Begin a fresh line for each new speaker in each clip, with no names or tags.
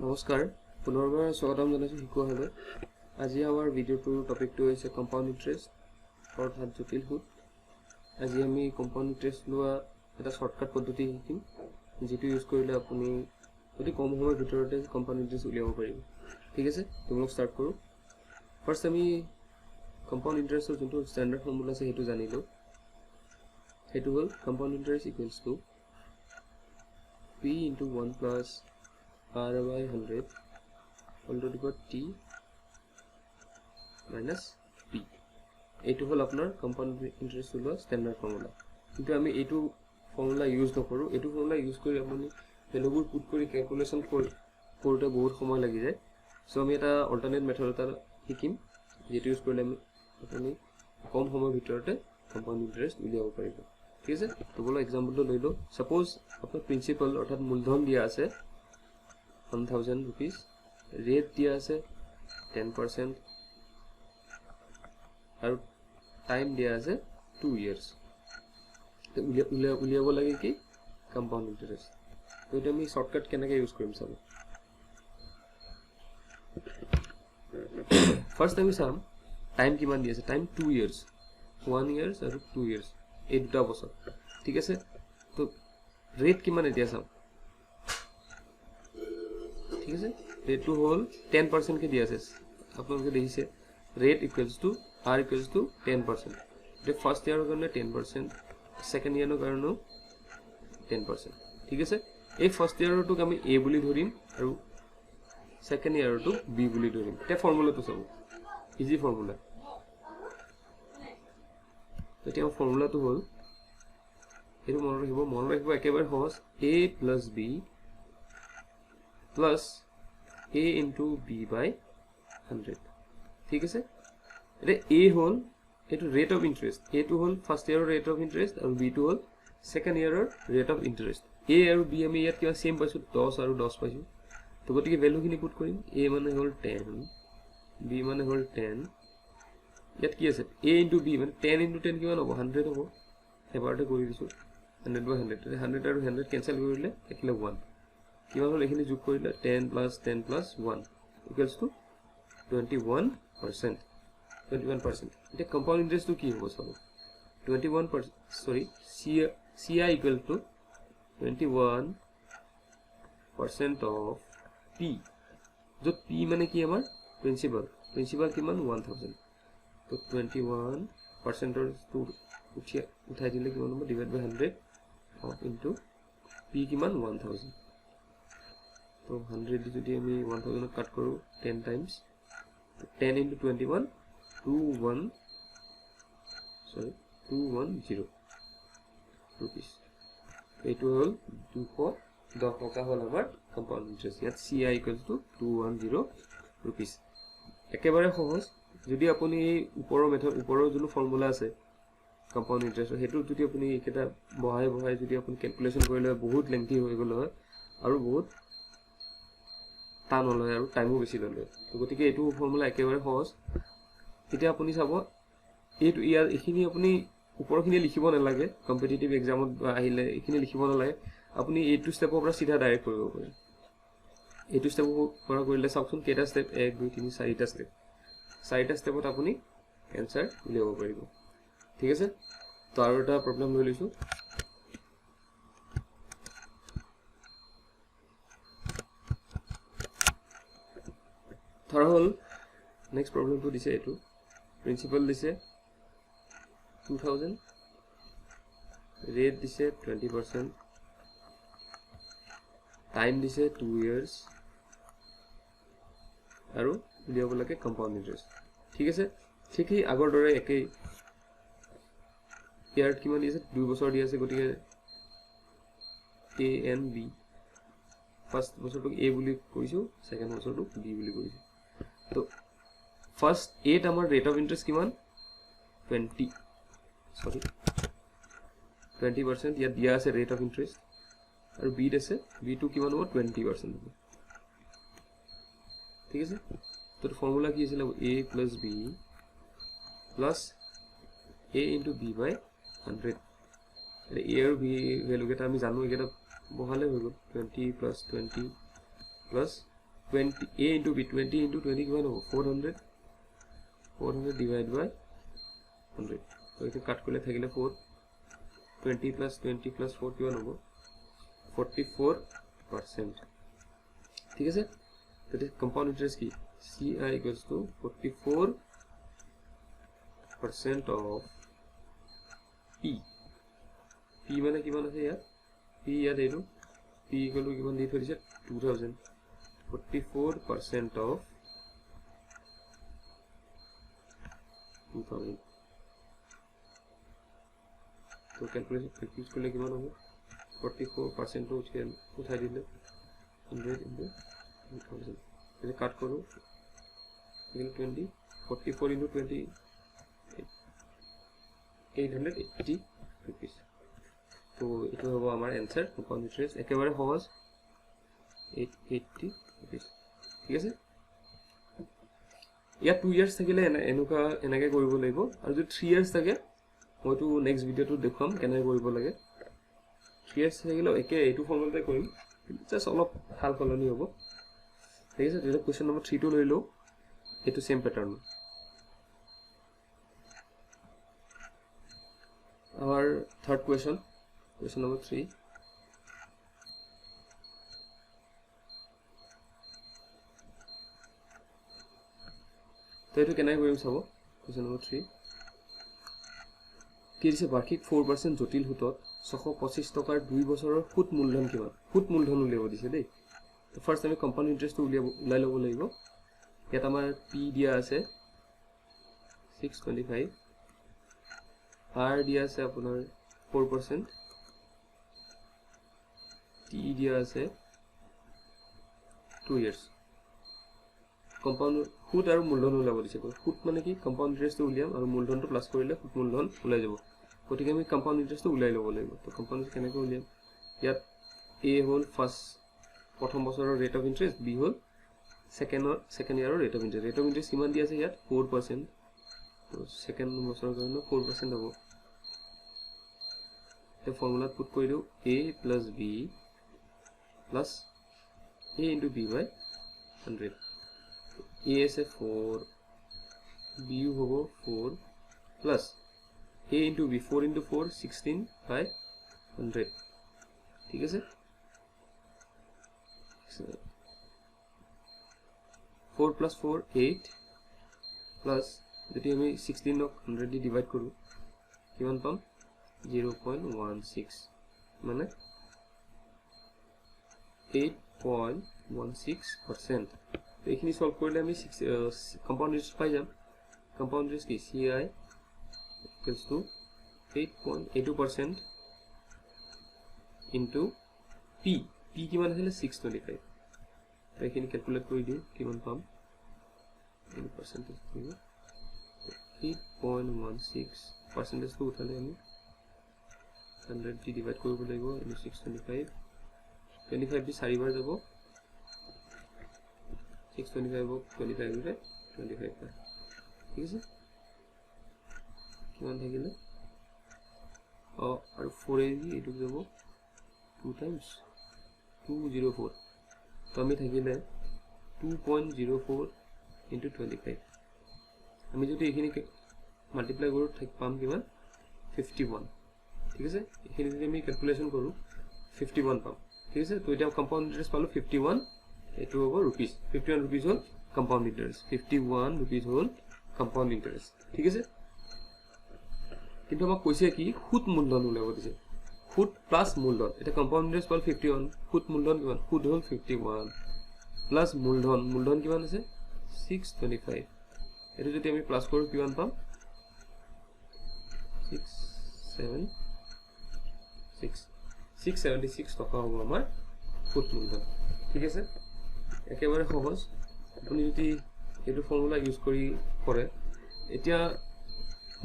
নমস্কাৰ, পুনৰবাৰ স্বাগতম জনাইছোঁ শিকোৱালৈ। আজি আমাৰ ভিডিঅ'টোৰ টপিকটো হৈছে কম্পাউণ্ড ইণ্টাৰেষ্ট, অৰ্থাৎ জটিল সুদ। আজি আমি কম্পাউণ্ড ইণ্টাৰেষ্ট লোৱা এটা শ্বৰ্টকাট পদ্ধতি শিকিম, যিটো ইউজ কৰিলে আপুনি অতি কম সময়ৰ ভিতৰতে কম্পাউণ্ড ইণ্টাৰেষ্ট উলিয়াব পাৰিব। ঠিক আছে, তোমালোক ষ্টাৰ্ট কৰোঁ। ফাৰ্ষ্ট আমি কম্পাউণ্ড ইণ্টাৰেষ্টৰ যোনটো ষ্টেণ্ডাৰ্ড ফৰ্মুলা আছে সেইটো জানিলোঁ। সেইটো হ'ল compound interest equals to P into one plus r by 100 all to the power t minus p। এইটো হ'ল আপোনাৰ কম্পাউণ্ড ইণ্টাৰেষ্ট ওলোৱা ষ্টেণ্ডাৰ্ড ফৰ্মুলা। কিন্তু আমি এইটো ফৰ্মুলা ইউজ নকৰোঁ। এইটো ফৰ্মুলা ইউজ কৰি আপুনি ভেলুবোৰ পুট কৰি কেলকুলেশ্যন কৰোঁতে বহুত সময় লাগি যায়। চ' আমি এটা অল্টাৰনেট মেথড এটা শিকিম, যিটো ইউজ কৰিলে আমি আপুনি কম সময়ৰ ভিতৰতে কম্পাউণ্ড ইণ্টাৰেষ্ট উলিয়াব পাৰিব। ঠিক আছে, তো বোলো এক্সাম্পলটো লৈ লওঁ। ছাপ'জ আপোনাৰ প্ৰিন্সিপাল অৰ্থাৎ মূলধন দিয়া আছে 1000 ৰুপিজ, ৰেট দিয়া আছে 10% আৰু টাইম দিয়া আছে 2 ইয়াৰ্ছ। উলিয়াব লাগে কি? Compound interest. তো এইটো আমি শ্বৰ্টকাট কেনেকৈ ইউজ কৰিম চাব। ফাৰ্ষ্ট আমি চাম টাইম কিমান দি আছে। টাইম 2 ইয়াৰ্ছ, 1 ইয়াৰ্ছ আৰু 2 ইয়াৰ্ছ, এই দুটা বছৰ। ঠিক আছে, তো ৰেট কিমান এতিয়া চাম। ঠিক আছে, ৰেটটো হ'ল 10%কৈ দিয়া আছে, আপোনালোকে দেখিছে। Rate equals to R equals to 10%। এতিয়া ফাৰ্ষ্ট ইয়াৰৰ কাৰণে 10%, ছেকেণ্ড ইয়াৰৰ কাৰণেও 10%। ঠিক আছে, এই ফাৰ্ষ্ট ইয়াৰটোক আমি এ বুলি ধৰিম আৰু ছেকেণ্ড ইয়াৰটোক বি বুলি ধৰিম। এতিয়া ফৰ্মুলাটো চাব, ইজি ফৰ্মুলা। এতিয়া ফৰ্মুলাটো হ'ল, এইটো মনত ৰাখিব, মনত ৰাখিব একেবাৰে সহজ। A plus B plus A into B by 100। ঠিক আছে, এতিয়া এ হ'ল এইটো ৰেট অফ ইণ্টাৰেষ্ট, এইটো হ'ল ফাৰ্ষ্ট ইয়াৰৰ ৰেট অফ ইণ্টাৰেষ্ট আৰু বিটো হ'ল ছেকেণ্ড ইয়াৰৰ ৰেট অফ ইণ্টাৰেষ্ট। এ আৰু বি আমি ইয়াত কিবা ছেইম পাইছোঁ, 10 আৰু 10 পাইছোঁ। তো গতিকে ভেলুখিনি পুট কৰিম। এ মানে হ'ল 10, বি মানে হ'ল 10। ইয়াত কি আছে? এ ইনটু বি মানে 10 ইনটু 10 কিমান হ'ব? 100 হ'ব। এবাৰতে কৰি দিছোঁ, 100 বাই 100। 100 আৰু 100 কেঞ্চেল কৰিলে থাকিলে 1। কিমান হ'ল? এইখিনি যোগ কৰিলে 10 plus 10 plus 1 equals to 21%, 21%। এতিয়া কম্পাউণ্ড ইণ্টাৰেষ্টটো কি হ'ব চাব। 21%, sorry, C I equal to 21% of P, য'ত পি মানে কি? আমাৰ প্ৰিন্সিপাল। প্ৰিন্সিপাল কিমান? 1000। তো 21%ৰটো উঠাই দিলে কিমান হ'ব? Divide by 100 into P কিমান? 1000। তো 100 যদি আমি 1000ক কাট কৰোঁ 10 times, 10 into 21, 2 1, sorry, 210 rupees. এইটো হ'ল 210 টকা হ'ল আমাৰ কম্পাউণ্ড ইণ্টাৰেষ্ট। ইয়াত C I equals to 210 rupees. একেবাৰে সহজ। যদি আপুনি এই ওপৰৰ মেথড, ওপৰৰ যোনটো ফৰ্মুলা আছে কম্পাউণ্ড ইণ্টাৰেষ্টৰ, সেইটোত যদি আপুনি এইকেইটা বঢ়াই বঢ়াই যদি আপুনি কেলকুলেশ্যন কৰিলে হয়, বহুত লেংথি হৈ গ'ল হয় আৰু বহুত টান হ'ল হয় আৰু টাইমো বেছি ল'লে। তো গতিকে এইটো ফৰ্মুলা একেবাৰে সহজ। এতিয়া আপুনি চাব, এইটো ইয়াৰ এইখিনি আপুনি ওপৰখিনি লিখিব নালাগে। কম্পিটিটিভ এক্সামত আহিলে এইখিনি লিখিব নালাগে। আপুনি এইটো ষ্টেপৰ পৰা চিধা ডাইৰেক্ট কৰিব পাৰে। এইটো ষ্টেপৰ পৰা কৰিলে চাওকচোন কেইটা ষ্টেপ, 1 2 3 4টা ষ্টেপ। 4টা ষ্টেপত আপুনি এনচাৰ উলিয়াব পাৰিব। ঠিক আছে, তো আৰু এটা প্ৰব্লেম লৈ লৈছোঁ। ধৰা হ'ল নেক্সট প্ৰব্লেমটো দিছে, এইটো প্ৰিন্সিপাল দিছে 2000, ৰেট দিছে 20%, টাইম দিছে 2 ইয়াৰ্ছ আৰু উলিয়াব লাগে কম্পাউণ্ড ইণ্টাৰেষ্ট। ঠিক আছে, ঠিক সেই আগৰ দৰে একেই। ইয়াত কিমান দি আছে? 2 বছৰ দি আছে, গতিকে এ এণ্ড বি, ফাৰ্ষ্ট বছৰটোক এ বুলি কৈছোঁ, ছেকেণ্ড বছৰটোক বি বুলি কৈছোঁ। তো ফাৰ্ষ্ট এত আমাৰ ৰেট অফ ইণ্টাৰেষ্ট কিমান? 20, চৰি, 20% ইয়াত দিয়া আছে ৰেট অফ ইণ্টাৰেষ্ট। আৰু বিত আছে, বিটো কিমান হ'ব? 20% হ'ব। ঠিক আছে, তো ফৰ্মুলা কি আছিলে? A plus B plus A into B by 100। এতিয়া এ আৰু বি ভেলুকেইটা আমি জানো, এইকেইটা বহালে হৈ গ'ল। 20 plus 20 plus 20 a into b, 20 into 20 কিমান হ'ব, 400, 400 ডিভাইড বাই 100। তো এইটো কাট কৰিলে থাকিলে 4, 20 প্লাছ 20 প্লাছ 4 কিমান হ'ব, 44%। ঠিক আছে, তেতিয়া কম্পাউণ্ড ইণ্টাৰেষ্ট কি, C I equals to 44% of P. P মানে কিমান আছে ইয়াত, পি ইয়াত এইটো পি ইকুৱেল টু কিমান দি থৈ দিছে, 2000, 44% অফ 2000। তো কেলকুলেট কৰিলে কিমান হ'ব, 44%টো উঠাই দিলে 100 ইনটু 2000। এতিয়া কাট কৰোঁ, 20, 44 ইনটু 20, 880 ৰুপিজ। তো এইটো হ'ব আমাৰ এনচাৰ, কম্পাউণ্ড ইণ্টাৰেষ্ট একেবাৰে সহজ, 880 ৰুপিজ। ঠিক আছে, ইয়াত 2 ইয়াৰ্ছ থাকিলে এনেকুৱা এনেকৈ কৰিব লাগিব, আৰু যদি 3 ইয়াৰ্ছ থাকে মইতো নেক্সট ভিডিঅ'টোত দেখুৱাম কেনেকৈ কৰিব লাগে। 3 ইয়াৰ্ছ থাকিলেও একে এইটো ফৰ্মুলাতে কৰিম, কিন্তু জাষ্ট অলপ সাল সলনি হ'ব। ঠিক আছে, তেতিয়া কুৱেশ্যন নম্বৰ 3টো লৈ লওঁ, এইটো ছেম পেটাৰ্ণ। আমাৰ থাৰ্ড কুৱেশ্যন, কুৱেশ্যন নম্বৰ 3। তো এইটো কেনেকৈ কৰিম চাব, কুৱেশ্যন নম্বৰ 3 কি দিছে, বাৰ্ষিক 4% জটিল সুতত 625 টকাৰ 2 বছৰৰ সুত মূলধন কিমান, সুত মূলধন উলিয়াব দিছে দেই। তো ফাৰ্ষ্ট আমি কম্পাউণ্ড ইণ্টাৰেষ্টটো ওলাই ল'ব লাগিব। ইয়াত আমাৰ পি দিয়া আছে 625, আৰ দিয়া আছে আপোনাৰ 4%, টি দিয়া আছে 2 ইয়াৰ্ছ। কম্পাউণ্ড সুত আৰু মূলধন ওলাব দিছে। সুত মানে কি, কম্পাউণ্ড ইণ্টাৰেষ্টটো উলিয়াম আৰু মূলধনটো প্লাছ কৰিলে সুত মূলধন ওলাই যাব। গতিকে আমি কম্পাউণ্ড ইণ্টাৰেষ্টটো ওলাই ল'ব লাগিব। তো কম্পাউণ্ড ইণ্টাৰেষ্ট কেনেকৈ উলিয়াম, ইয়াত এ হ'ল ফাৰ্ষ্ট প্ৰথম বছৰৰ ৰেট অফ ইণ্টাৰেষ্ট, বি হ'ল second ইয়াৰৰ rate of interest. Rate of interest কিমান দি আছে ইয়াত, 4%। তো ছেকেণ্ড বছৰৰ কাৰণে 4% হ'ব। এতিয়া ফৰ্মুলাত পুট কৰি দিওঁ, A plus B plus A into B by 100। A আছে 4, বিও হ'ব 4, plus A into B, 4 into 4, 16 by 100। ঠিক আছে, 4 প্লাছ 4 8 প্লাছ যদি আমি 16ক 100 দি ডিভাইড কৰোঁ কিমান পাম, 0.16, মানে 8.16%। এইখিনি সলভ কৰিলে আমি কম্পাউণ্ড ইণ্টাৰেষ্ট পাই যাম। কম্পাউণ্ড ইণ্টাৰেষ্ট কি, C I equals to 8.82% into P. P কিমান আছিলে, 625। তো এইখিনি কেলকুলেট কৰি দিওঁ কিমান পাম, পাৰ্চেণ্টেজ থাকিব 8.16। পাৰ্চেণ্টেজটো উঠালে আমি 100 দি ডিভাইড কৰিব লাগিব, ইনটু 625, 25 দি চাৰিবাৰ যাব, 625ক 25 দিলে 25 পায়। ঠিক আছে, কিমান থাকিলে, অঁ আৰু 4 দি এইটোক যাব 2 টাইমছ 204। তো আমি থাকিলে 2.04 ইনটু 25। আমি যদি এইখিনি মাল্টিপ্লাই কৰোঁ পাম কিমান, 51। ঠিক আছে, এইখিনি যদি আমি কেলকুলেশ্যন কৰোঁ 51 পাম। ঠিক আছে, তো এতিয়া কম্পাউণ্ড ইণ্টাৰেষ্ট পালোঁ 51, এইটো হ'ব ৰুপিজ, 51 ৰুপিজ হ'ল কম্পাউণ্ড ইণ্টাৰেষ্ট, 51 ৰুপিজ হ'ল কম্পাউণ্ড ইণ্টাৰেষ্ট। ঠিক আছে, কিন্তু আমাক কৈছে কি, সুত মূলধন উলিয়াব দিছে, সুত প্লাছ মূলধন। এতিয়া কম্পাউণ্ড ইণ্টাৰেষ্ট পাল 51, সুত মূলধন কিমান, সুত হ'ল 51 প্লাছ মূলধন, মূলধন কিমান আছে 625। এইটো যদি আমি প্লাছ কৰোঁ কিমান পাম, 676, 676 টকা হ'ব আমাৰ সুত মূলধন। ঠিক আছে, একেবাৰে সহজ। আপুনি যদি এইটো ফৰ্মুলা ইউজ কৰি কৰে, এতিয়া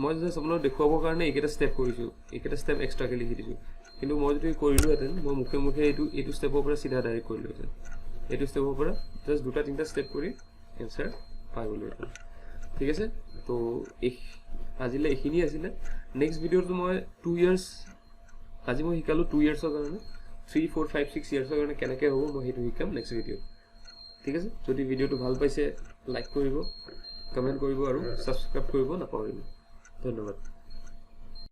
মই জাষ্ট আপোনাক দেখুৱাবৰ কাৰণে এইকেইটা ষ্টেপ কৰিছোঁ, এইকেইটা ষ্টেপ এক্সট্ৰাকৈ লিখি দিছোঁ। কিন্তু মই যদি কৰিলোহেঁতেন, মই মুখে মুখে এইটো ষ্টেপৰ পৰা চিধা ডাইৰেক্ট কৰিলোহেঁতেন, এইটো ষ্টেপৰ পৰা জাষ্ট দুটা তিনিটা ষ্টেপ কৰি এনচাৰ পাই গ'লোহেঁতেন। ঠিক আছে, তো এই আজিলৈ এইখিনি আছিলে। নেক্সট ভিডিঅ'টো মই 2 ইয়াৰ্ছ, আজি মই শিকালোঁ 2 ইয়াৰ্ছৰ কাৰণে, 3 4 5 6 ইয়াৰ্ছৰ কাৰণে কেনেকৈ হ'ব মই সেইটো শিকাম নেক্সট ভিডিঅ'ত। ঠিক আছে, যদি ভিডিঅ'টো ভাল পাইছে, লাইক কৰিব, কমেণ্ট কৰিব আৰু ছাবস্ক্ৰাইব কৰিব নাপাহৰিব। ধন্যবাদ।